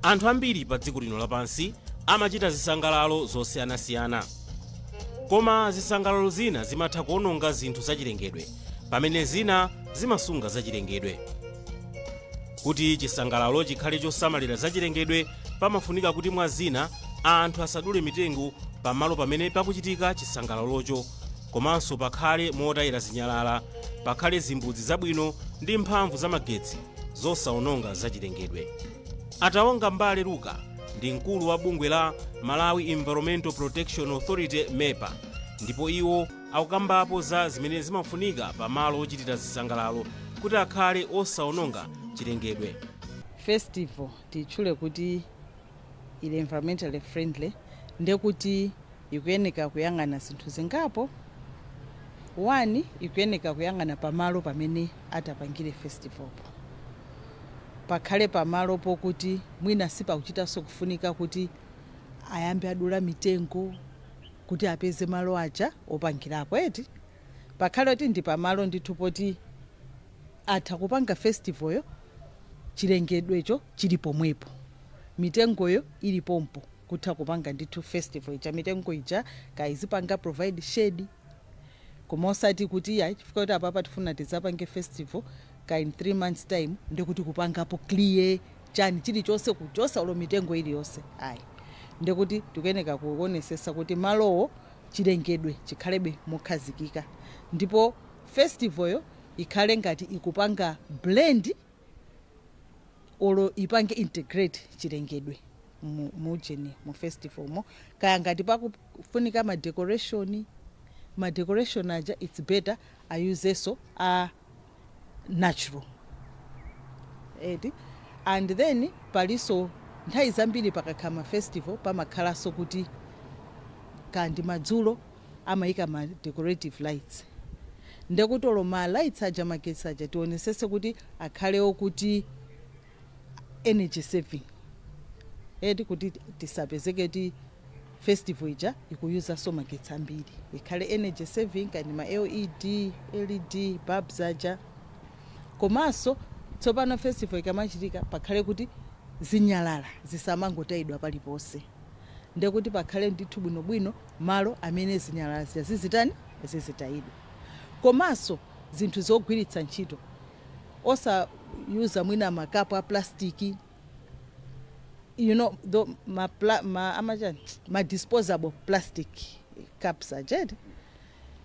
Anthu ambiri pa dziko lino lapansi amachita zisangalalo zosiyanasiyana, koma zisangalalo zina zimatha kuononga zinthu zachilengedwe, pamene zina zimasunga zachilengedwe. Kuti chisangalalo chikhale chosamalira zachilengedwe, pamafunika kuti mwa zina anthu asadule mitengo pamalo pamene pakuchitika chisangalalocho, komanso pakhale motayira zinyalala, pakhale zimbudzi zabwino ndi mphamvu zamagetsi zosaononga zachilengedwe. Atawonga Mbale Luka ndi mkulu wa bungwe la Malawi Environmental Protection Authority, MEPA, ndipo iwo akukambapo za zimene zimafunika pamalo ochitira zisangalalo kuti akhale osaononga chilengedwe. Festival titchule kuti ili environmentally friendly, ndekuti ikuyeneka kuyang'ana zinthu zingapo. One, ikuyeneka kuyang'ana pamalo pamene atapangire festivalpo, pakhale pamalo pokuti mwina sipakuchitanso kufunika kuti ayambe adula mitengo kuti apeze malo aja opangirapo, eti? Pakhale kuti ndi pamalo ndithu poti atha kupanga festivalyo, chilengedwecho chili pomwepo, mitengoyo ili pompo, kutha kupanga ndithu festival ija, mitengo ija kaizipanga provide shade, koma osati kuti ya, chifukwa kuti apapa tifuna tidzapange festival ka in 3 months time, ndikuti kupangapo clear chani chilichonse, kuchosa ulo mitengo iliyonse, ayi. Ndikuti tikuyeneka kuonesesa kuti malowo chilengedwe chikhalebe mokhazikika, ndipo festivalyo ikhale ngati ikupanga blend olo ipange integrate chilengedwe mujeni mu festival mo. Kaya ngati pakufunika ma decoration, ma decoration aja it's better ayuzenso a natural, eti? And then palinso nthawi zambiri pakakhala ma festival pamakhalanso kuti kandi madzulo amayika ma decorative lights, ndekuti olo ma lights aja, magetsi aja, tionesese kuti akhale okuti energy saving, eti? Kuti tisapezeke ti festival ija ikuyuzanso magetsi ambiri, ikhale energy saving, kandi ma LED bulbs aja. Komanso tsopano festival ikamachitika pakhale kuti zinyalala zisamangotayidwa paliponse, ndekuti pakhale ndithu bwinobwino malo amene zinyalala zija zizitani, zizitayidwa. Komanso zinthu zogwiritsa ntchito, osayuza mwina makapu a plastic, the, ma, amachani, ma disposable plastic cups ajeti.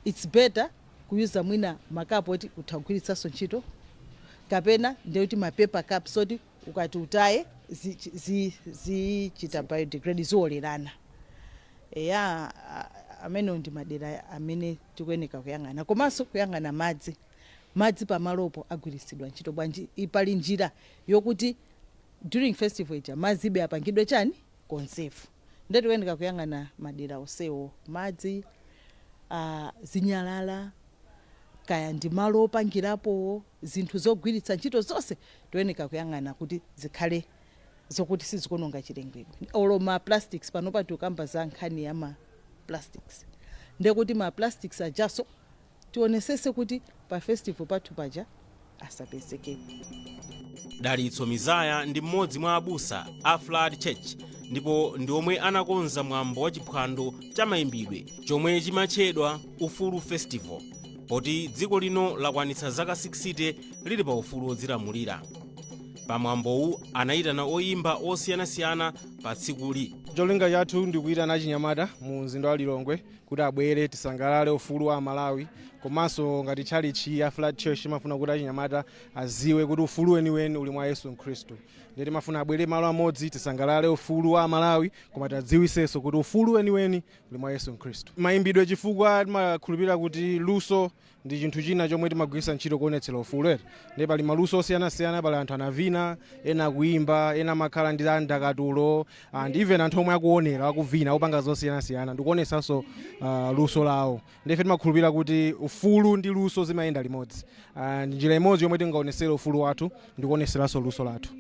It's better kuyuza mwina makapu oti utha kugwiritsanso ntchito, kapena ndekuti ma paper cups oti ukati utaye zichita biodegrade, ziwolerana. Eya, amenewo ndi madera amene tikuyeneka kuyang'ana. Komanso kuyang'ana madzi. Madzi pamalopo agwiritsidwa ntchito bwanji? Pali njira yokuti during festival ija madzibe apangidwe chani, conserve? Ndiye tikuyeneka kuyang'ana madera onsewo: madzi, zinyalala, kaya ndi malo opangirapo, zinthu zogwiritsa ntchito zonse tikuyeneka kuyang'ana kuti zikhale zokuti sizikuononga chilengedwe. Olo ma plastics, panopa tikukamba za nkhani ya ma plastics, ndekuti ma plastics ajaso tionesese kuti pa festival pathu paja asapezekepo. Dalitso Mizaya ndi mmodzi mwa abusa a Flood Church, ndipo ndi omwe anakonza mwambo wa chiphwando cha mayimbidwe chomwe chimatchedwa Ufulu Festival, poti dziko lino lakwanitsa zaka 60 lili pa ufulu wodzilamulira. Pamwambowu anayitana oyimba osiyanasiyana pa tsikuli. Cholinga chathu ndikuyitana achinyamata mu mzinda wa Lilongwe kuti abwere tisangalale ufulu wa Malawi. Komanso ngati tchalitchi ya Flood Church imafuna kuti achinyamata aziwe kuti ufulu weniweni uli mwa Yesu Khristu, ndiye timafuna abwere malo amodzi, tisangalale ufulu wa Malawi, koma tadziwisenso kuti ufulu weniweni uli mwa Yesu Khristu. Mayimbidwe, chifukwa timakhulupirira kuti luso ndi chinthu china chomwe timagwiritsa ntchito kuonetsera ufulu, eti? Ndiye pali maluso osiyanasiyana. Pali anthu anavina, ena akuimba, ena amakhala ndi andakatulo, and even anthu omwe akuonera, akuvina, akupanga zosiyanasiyana ndikuonetsanso luso lawo. Ndife timakhulupirira kuti ufulu ndi luso zimayenda limodzi, and njira imodzi yomwe tingaonesere ufulu wathu ndikuoneseranso luso lathu.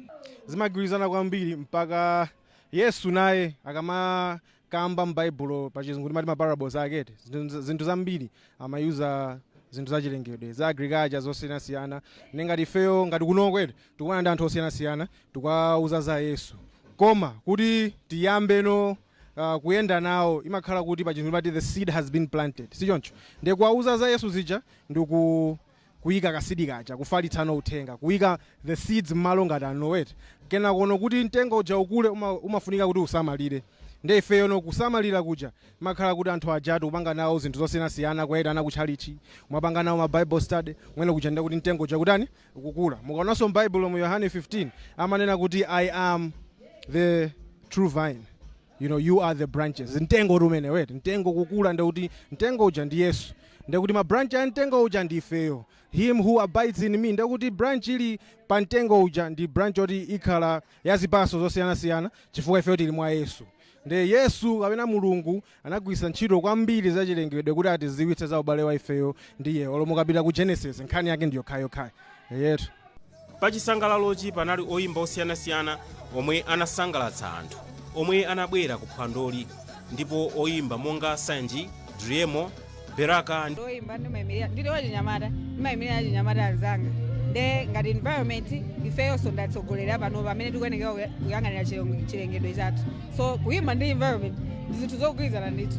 Zimagwirizana kwambiri, mpaka Yesu naye akamakamba m'Baibulo, pachizungu timati ma parables akete, zinthu zambiri amayuza zinthu zachilengedwe, za agriculture zosiyanasiyana. Ndi ngati ifeyo, ngati kunoko, eti, tikuona ndi anthu osiyanasiyana, tikawauza za Yesu. Koma kuti tiyambeno kuyenda nawo, imakhala kuti pachinthu pati the seed has been planted, sichoncho? Ndiye kuwauza za Yesu zija ndiku kuyika ka seed kaja, kufalitsana uthenga, kuyika the seeds m'malo ngati anowete. Kenakono kuti mtengo uja ukule, umafunika kuti usamalire. Nde ifeyono kusamalira kuja makhala kuti anthu ajatu kupanga nawo zinthu zosiyanasiyana, kuyayitana kutchalichi, mwapanga nawo ma Bible study mwene kuja, ndiye kuti mtengo uja kutani? Ukukula. Mukaonanso m'Baibulo mu Yohane 15 amanena kuti, "I am the true vine, you are the branches." Mtengo uri umene wete mtengo kukula, ndekuti mtengo uja ndi Yesu, ndekuti ma branch a mtengo uja ndi ifeyo. "Him who abides in me", ndekuti branch ili pa mtengo uja ndi branch oti ikhala ya zipatso zosiyanasiyana, chifukwa ifeyo tili mwa Yesu. Nde Yesu kapena Mulungu anagwiritsa ntchito kwambiri za chilengedwe kuti atiziwitse za ubale wa ifeyo ndiye. Olo mukapita ku Genesis, nkhani yake ndiyo yokhayokhayo yetu. Pa chisangalalochi panali oyimba osiyanasiyana omwe anasangalatsa anthu omwe anabwera ku phwandoli, ndipo oyimba monga Sanji, Driemo, Beraka. Ndoyimba, ndimayimirira, ndili wachinyamata, ndimayimirira achinyamata anzanga. Nde ngati environment, ifeyonso ndatsogolera pano pamene tikuyenekera kuyang'anira chilengedwe chathu. So kuyimba ndi environment ndi zinthu zogwirizana ndithu.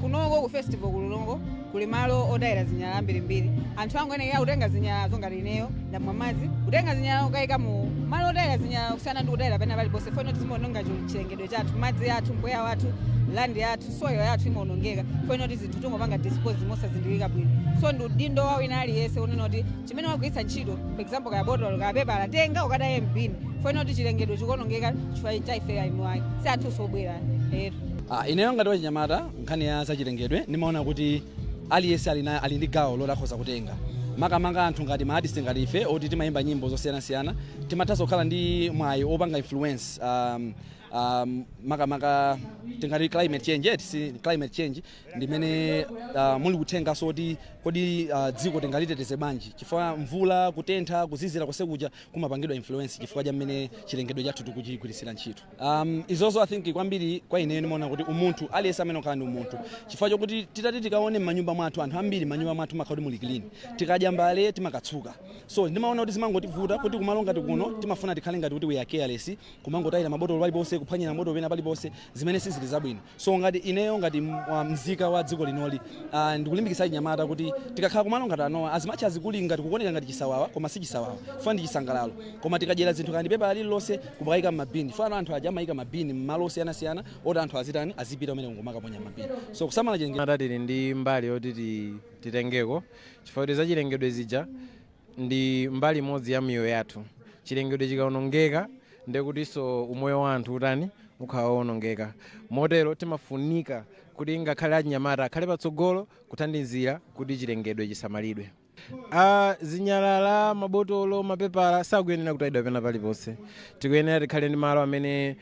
Kunoko ku festival kulongo kuli malo otayira zinyalala ambirimbiri. Anthu angoyenekera kutenga zinyalalazo. Ngati ineyo ndamwa madzi, kutenga zinyalala kukayika mu malo otayira zinyalala, kusiyana ndi kutayira pena paliponse. Fo inoti zimaononga chilengedwe chathu, madzi athu, mpweya wathu, land yathu, soil yathu imaonongeka. Fo inoti zinthu tingopanga dispose mosazindikika bwino. So ndi udindo wa wina aliyense unena kuti chimene wagwiritsa ntchito, for example kaya botolo, kaya pepala, tenga ukataye m'bini. Fo inoti chilengedwe chikuonongeka chifukwa cha ife eni ake, si anthu sobwera ero. Ineyo ngati wachinyamata, nkhani ya zachilengedwe ndimaona kuti aliyense ali ndi gawo loti akhoza kutenga, makamaka anthu ngati ma artist ngati ife oti timayimba nyimbo zosiyanasiyana. Timathanso kukhala ndi mwayi opanga influence makamaka tingati climate change, si climate change ndimene muli kuthengaso kuti kodi dziko tingaliteteze bwanji, chifukwa mvula, kutentha, kuzizira kosekuja kumapangidwa influence chifukwa cha mmene chilengedwe chathu tikuchigwiritsira ntchito. Izozo I think kwambiri kwa ineyo ndimaona kuti umunthu, aliyense amene okhala ndi umunthu, chifukwa chokuti titati tikaone m'manyumba mwathu, anthu ambiri m'manyumba mwathu makhala kuti muli clean, tikadya mbale timakatsuka. So ndimaona kuti zimangotivuta kuti kumalo ngati kuno timafuna tikhale ngati kuti we are careless, kumangotayira mabotolo paliponse, kuphwanyira mabotolo pena paliponse, zimene sizili zabwino. So ngati ineyo ngati mzika wa dziko linoli, ndikulimbikitsa chinyamata kuti tikakhala kumalo ngati anowa, as much as kuli ngati kukoneka ngati chisawawa, koma si chisawawa, chifukwa ndi chisangalalo, koma tikadyera zinthu kandi pepa lililonse kumakayika m'mabini, fano anthu aja amayika mabini m'malo osiyanasiyana oti anthu azitani, azipita umene ngomakaponya mabini. So kusamala chilengedwe. Ata tili ndi mbali yoti titengeko, chifukwa kuti zachilengedwe zija ndi mbali imodzi ya miyoyo yathu. Chilengedwe chikawonongeka, ndekutinso umoyo wa anthu utani? Ukhala wowonongeka. Motero timafunika kuti ngakhale achinyamata akhale patsogolo kuthandizira kuti chilengedwe chisamalidwe. Zinyalala, mabotolo, mapepala sakuyenera kutayidwa pena paliponse. Tikuyenera tikhale ndi malo amene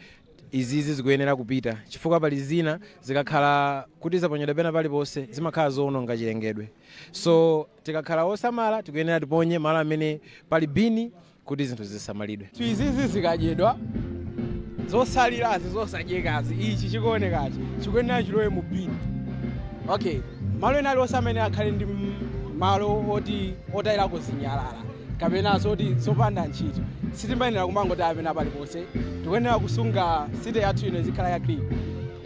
izizi zikuyenera kupita, chifukwa pali zina zikakhala kuti zaponyedwa pena paliponse zimakhala zowononga chilengedwe. So tikakhala osamala, tikuyenera tiponye malo amene pali bini kuti zinthu zisamalidwe. Izizi zikadyedwa, zosalirazi, zosadyekazi, ichi chikuonekachi chikuyenera chilowe mu bini. Okay, malo ena aliwonse amene akhale ndi malo oti otayirako zinyalala kapenanso oti zopanda ntchito, sitimbayenera kumangotaya pena paliponse. Tikuyenera kusunga city yathu ino izikhala ya clean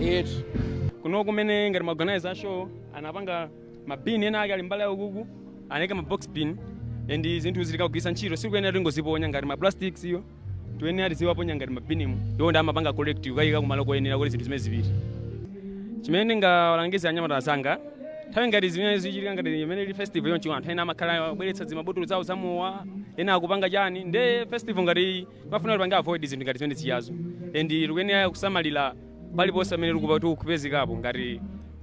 yetu. Kuno kumene ngati ma organizer a show anapanga mabini ena ake ali mbali yawo kuku, anayika ma box bin, and zinthu zilikagwiritsa ntchito sikuyenera tingoziponya ngati ma plastics iyo, tiyenera tiziwaponya ngati mabinimu. Iwo ndi amapanga collect kukayika kumalo koyenera kuti zinthu zimene zipite. Chimene ndingawalangize anyamata azanga, nthawi ngati zimene zichitika ngati imene ili festival yonchi, anthu ena amakhala abweretsa zimabotolo zawo zamowa, ena akupanga chani. Nde festival ngati iyi timafuna kuti pange avoid zinthu ngati zimene ziyazo, and tikuyenera kusamalira paliponse amene tikupezekapo. Ngati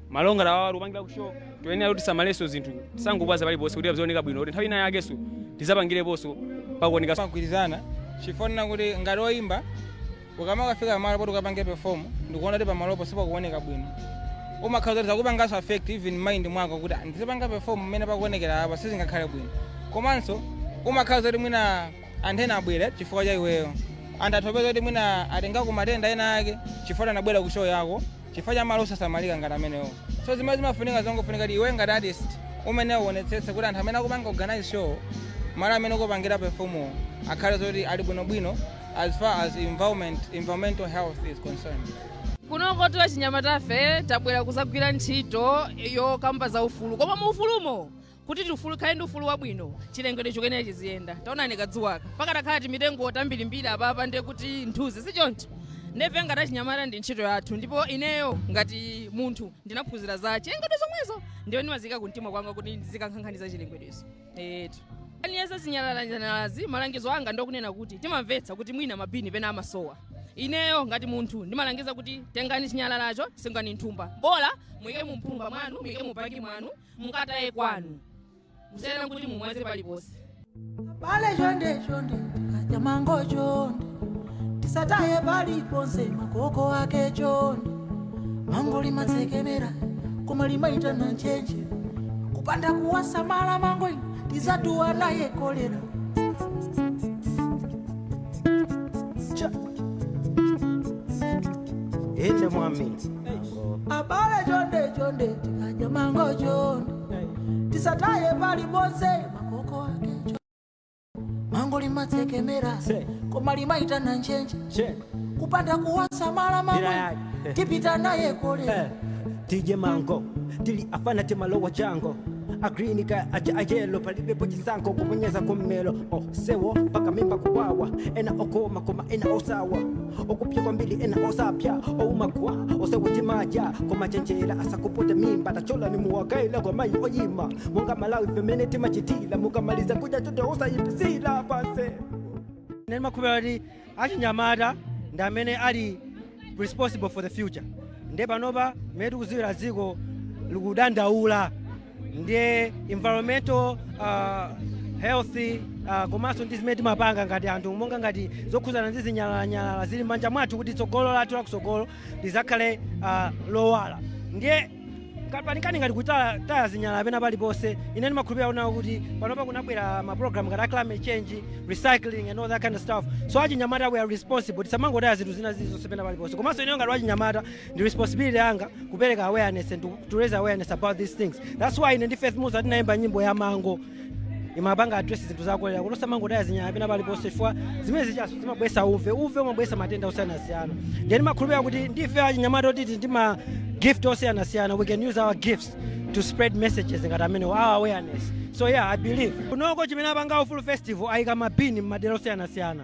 malo ngati awa tikupangira ku show, tiyenera kuti tisamalenso zinthu, tisangobwaza paliponse kuti azioneka bwino, kuti nthawi ina yakenso tizapangireponso pakuoneka. Magwirizana chifukwa kuti ngati oyimba ukamakafika pamalo poti ukapange perform, ndikuona kuti pamalopo sipakuoneka bwino, umakhala kuti zakupanganso affect even mind mwako kuti, "Ah, ndizipanga perform mmene pakuonekera apa sizingakhale bwino." Komanso umakhala zoti mwina anthu ena abwera chifukwa cha iweyo, anthu athopeza kuti mwina atengako matenda ena ake chifukwa anabwera ku show yako chifukwa cha malo osasamalika ngati amenewo. So zimene zimafunika, zongofunika kuti iwe ngati artist umene uonetsetse kuti anthu amene akupanga organize show, malo amene ukupangira perform akhale zoti ali bwinobwino. as far as environmental health is concerned. Kunoko tiwa chinyamatafe tabwera kuzagwira ntchito yokamba za ufulu, koma mu ufulumo kuti tifulu khale ndi ufulu wabwino, chilengedwe chikuyenera chiziyenda. Taonani kadzuwaka, pakatakhala timitengo tambirimbiri apapa, ndiye kuti nthuzi sichoncho. Ndefe ngati achinyamata ndi ntchito yathu, ndipo ineyo ngati munthu ndinaphunzira za chilengedwe zomwezo, ndiyo ndimazika kumtima kwanga kuti ndizikankhani za chilengedwezo etu. Aniyesa zinyalalazi, malangizo anga ndokunena kuti timamvetsa kuti mwina mabini pena amasowa. Ineyo ngati munthu ndimalangiza kuti tengani chinyalalacho, singani nthumba, bola muyike mumphumba mwanu, muyike mupaki mwanu, mukataye kwanu, kusiyana kuti mumwaze paliponse. Pale chonde chonde, tikadya mango chonde, tisataye paliponse makoko ake chonde. Mango limatsekemera koma limaitana ntchentche. Kupanda kuwasamala mango ino, tizatuwa naye kolera. Cha. Ende mwami. Abale chonde chonde, tikadya mango chonde, tisataye paliponse makoko ake chonde. Mango limatsekemera koma limaitana ntchentche. Kupanda kuwasamala mango, tipita naye kolera. Tije mango tili afana timalowa chango agreen ka aja ayelo, palibepo chisankho, kuponyeza kummelo osewo paka mimba kuwawa, ena okoma koma ena osawa, okupya kwambiri ena osapya, oumakwa osewo timaja, koma chenjera asakupote mimba. Tachola ni muwakaila kwa mayi oyima monga Malawi pemene timachitila, mukamaliza kuja chote osayipisila panse. Ine ndimakhulupirira kuti achinyamata ndi amene ali responsible for the future. Ndiye panopa mmene tikuziwira, dziko likudandaula ndiye environmental health, komanso ndi zimene timapanga ngati anthu, monga ngati zokhuzana ndi zinyalanyalala, zili m'manja mwathu kuti tsogolo lathu lakusogolo lizakhale lowala. Ndiye panikani ngati kutaya taya zinyalala pena paliponse. Ine ndimakhulupirira kunawo kuti panopa kunabwera ma program ngati a climate change, recycling and all that kind of stuff, so achinyamata we are responsible, tisamangotaya zinthu zina zilizonse pena paliponse. Komanso ineyo ngati wachinyamata ndi responsibility yanga kupereka awareness and to raise awareness about these things. That's why ine ndi Faith Musa tinayimba nyimbo ya mango, imapanga address zinthu zakolera, kuti osamangotaya zinyalala pena paliponse, chifukwa zimene zichaso zimabwesa uve, uve umabwesa matenda osiyanasiyana. Ndiye ndimakhulupirira kuti ndife achinyamata otiti ndi ma gift osiyanasiyana, we can use our gifts to spread messages ngati amene our awareness. So yeah, I believe kunoko chimene apanga Ufulu Festival, ayika mabini m'madera osiyanasiyana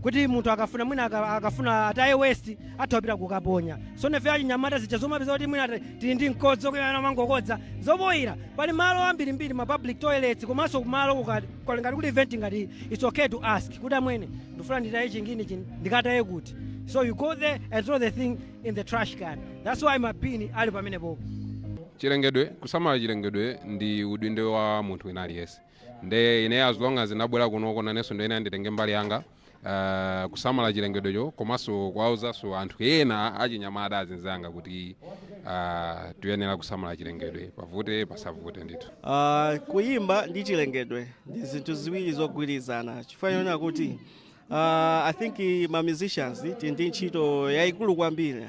kuti munthu akafuna mwina akafuna ataye waste atha kupita kukaponya. So nefe achinyamata zija zomapeza kuti mwina tili ndi mkodzo kuyana mangokodza zopoyira, pali malo ambirimbiri, ma public toilets, komanso kumalo ngati kuli event ngati, it's okay to ask kuti, "Amwene, ndifuna nditaye chingini chini, ndikataye kuti?" So you go there and throw the thing in the trash can. That's why mabini ali pamenepopo. Chilengedwe, kusamala chilengedwe ndi udindo wa munthu wina aliyense. Nde ine as long as ndabwera kunoko, nanenso ndiyena nditenge mbali yanga kusamala chilengedwecho, komanso kuwauzanso anthu ena achinyamata azinzanga kuti tiyenera kusamala chilengedwe, pavute pasavute ndithu. Kuyimba ndi chilengedwe ndi zinthu ziwiri zogwirizana, chifukwa chonena kuti I think ma musicians tili ndi ntchito yayikulu kwambiri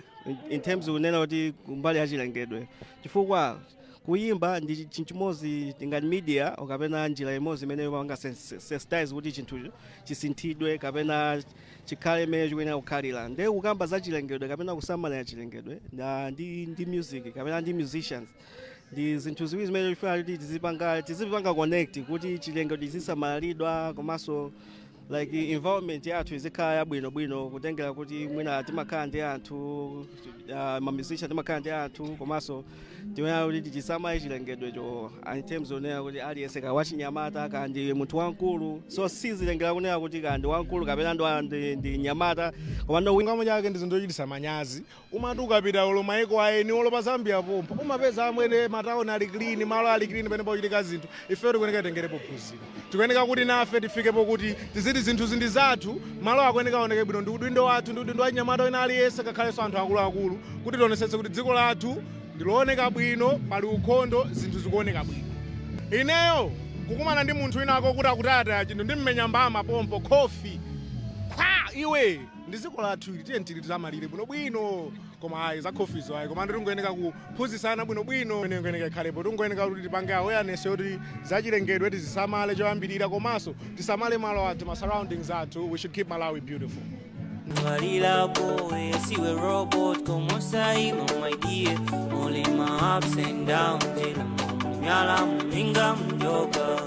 in terms kunena kuti kumbali ya chilengedwe, chifukwa kuyimba ndi chinthu chimodzi ngati media kapena njira imodzi imene imapanga sensitize kuti chinthucho chisinthidwe kapena chikhale imene chikuyenera kukhalira. Ndiye kukamba za chilengedwe kapena kusamalira chilengedwe ndi music kapena ndi musicians ndi zinthu ziwiri zimene tifuna kuti tizipanga connect kuti chilengedwe chizisamalidwa, komanso like environment yathu izikhala yabwinobwino, kutengera kuti mwina timakhala ndi anthu, ma musician timakhala ndi anthu, komanso tiyenera kuti tichisamale chilengedwecho in terms onena kuti aliyense, ka wachinyamata ka ndi munthu wamkulu, so sizilengera kunena kuti ka ndi wamkulu kapena ndi nyamata, koma ndo Chilungamo chake ndi zinthu zochititsa manyazi. Umati ukapita ulo maiko aeni, olo pa Zambia pompo, umapeza amwene matauni ali clean, malo ali clean pamene pakuchitika zinthu. Ife tikuyeneka titengerepo phunziro, tikuyeneka kuti nafe tifikepo kuti tiziti zinthu zindi zathu, malo akuyeneka aoneke bwino. Ndi udindo wathu, ndi udindo wa nyamata wina aliyense, kakhalenso anthu akuluakulu, kuti tionesetse kuti dziko lathu ndilooneka bwino, pali ukhondo, zinthu zikuoneka bwino. Ineyo kukumana ndi munthu winako kuti akutayataya chinthu, ndimmenya mbama pompo, khofi khwa iwe. Ndi dziko lathu ili, tiye tili tisamalire bwinobwino. Koma ayi, za khofizo ayi, koma tingoyeneka kuphunzitsana bwinobwino. Ine ngoyeneka ikhalepo, tingoyeneka kuti tipange awareness yoti zachilengedwe tizisamale choyambirira, komanso tisamale malo athu, ma surroundings athu. We should keep Malawi beautiful. Ngalilapo, siwe robot como saima, my dear. Only my ups and downs, ila myala minga mjoka.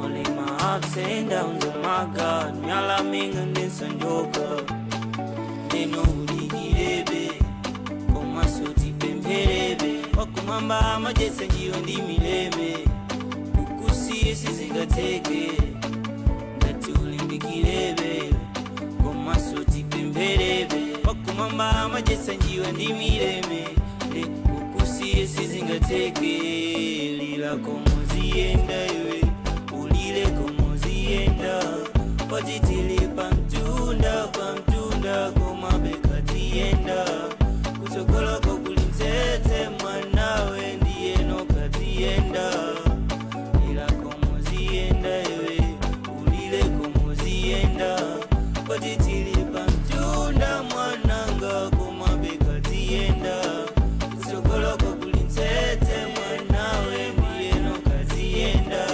Only my ups and downs, oh my God, myala minga ndisanjoka. Neno uligirebe, komaso tipempherebe. Wakumamba amajese njiyo ndi mileme. Ukusiye sizingateke, ndati ulimbikirebe komaso tipempherebe. Wakumamba amajesa njiwa ndi mileme le ukusiye sizingateke. Lila komoziyenda iwe, ulile komoziyenda, patitili pamtunda pamtunda komabekatiyenda kutsogoloko kuli mtsetse mwanawe ndiyeno katiyenda. Lila komoziyenda iwe, ulile komoziyenda, patitili pamtunda mwananga komabekatiyenda kutsogoloko kuli mtsetse mwanawe ndiyeno katiyenda.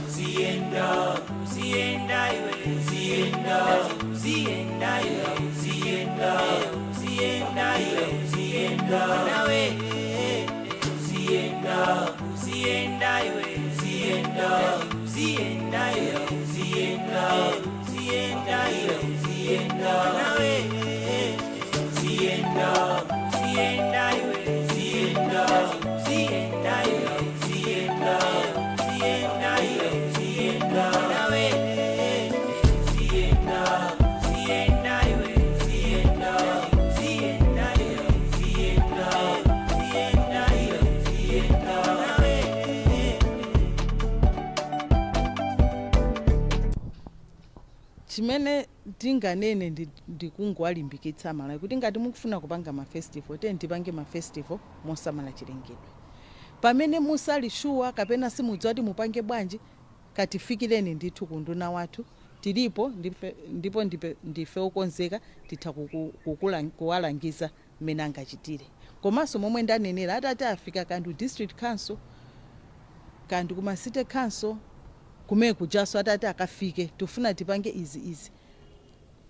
Uziyenda, uziyenda iwe, uziyenda, uziyenda iwe, uziyenda, uziyenda iwe, uziyenda nawe, uziyenda, uziyenda iwe, uziyenda, uziyenda iwe, uziyenda, uziyenda iwe, uziyenda nawe, uziyenda, uziyenda iwe, uziyenda, uziyenda iwe, uziyenda, uziyenda iwe, uziyenda nawe, uziyenda, uziyenda iwe, uziyenda, uziyenda iwe, uziyenda, uziyenda iwe, uziyenda nawe. Chimene ndinganene ndikungowalimbikitsa Malawi kuti ngati mukufuna kupanga mafestival, tiye tipange mafestival mosamala chilengedwe. Pamene musali sure kapena simudziwa kuti mupange bwanji, katifikireni ndithu ku nduna wathu, tilipo ndipo ndife okonzeka, titha kuwalangiza mmene angachitire. Komanso momwe ndanenera, atati afika kandu district council, kandi kuma city council kumene kujaso, atati akafike, tifuna tipange izi izi,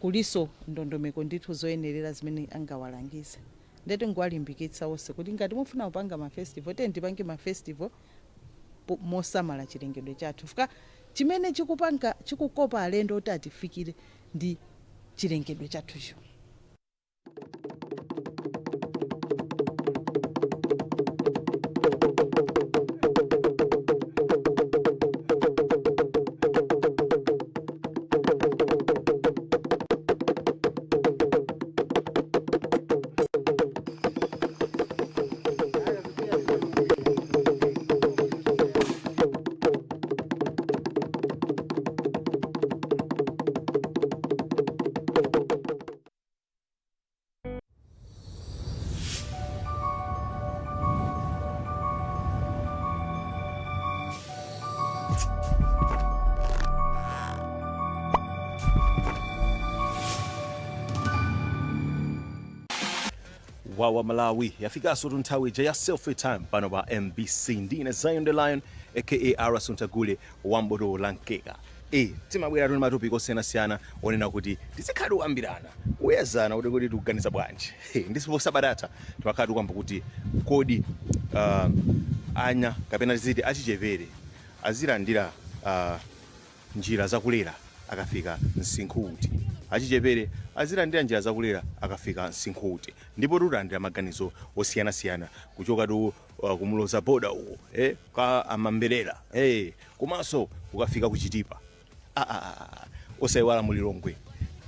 kuliso ndondomeko ndithu zoyenerera zimene angawalangize. Ndeti ngowalimbikitsa onse kuti ngati mufuna kupanga mafestival, tiye tipange mafestival mosamala chilengedwe chathu, fuka chimene chikupanga chikukopa alendo kuti atifikire ndi chilengedwe chathucho. Wawa Malawi, yafikanso nthawi ija ya Selfie Time pano pa MBC. Ndine Zion the Lion, aka Arasuntagule wamboto lankeka. Timabwera tuli matopiki osiyanasiyana onena kuti tizikhala tikukambirana, kuyezana kuti tikuganiza bwanji. Ndipo sabata timakhala tikukamba kuti kodi anya kapena tiziti achichepere azilandira njira zakulera akafika msinkhu uti? Achichepere azilandira njira zakulera akafika msinkhu uti? Ndipo tikulandira maganizo osiyanasiyana kuchoka tu kumuloza boda uko, ka amamberera, komanso kukafika kuchitipa, osayiwala mulilongwe,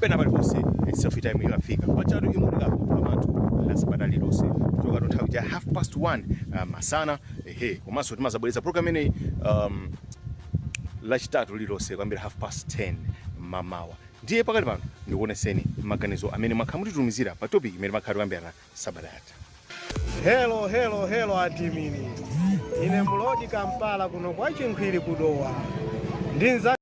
pena paliponse. Selfie Time ikafika pachatu imunika pamanthu la sabata lilonse kuchoka tu nthawi ya 1:30 masana, ehe. Komanso timazabweretsa program imeneyi Lachitatu lilonse kuyambira 10:30 mamawa. Ndiye pakali pano ndikuoneseni maganizo amene mwakhala mutitumizira pa topic imene makhala tikuyambirana sabata yatha. Hello, hello, hello admin, ine Mulodi Kampala kuno kwa Chinkhwiri kudowa ndinza.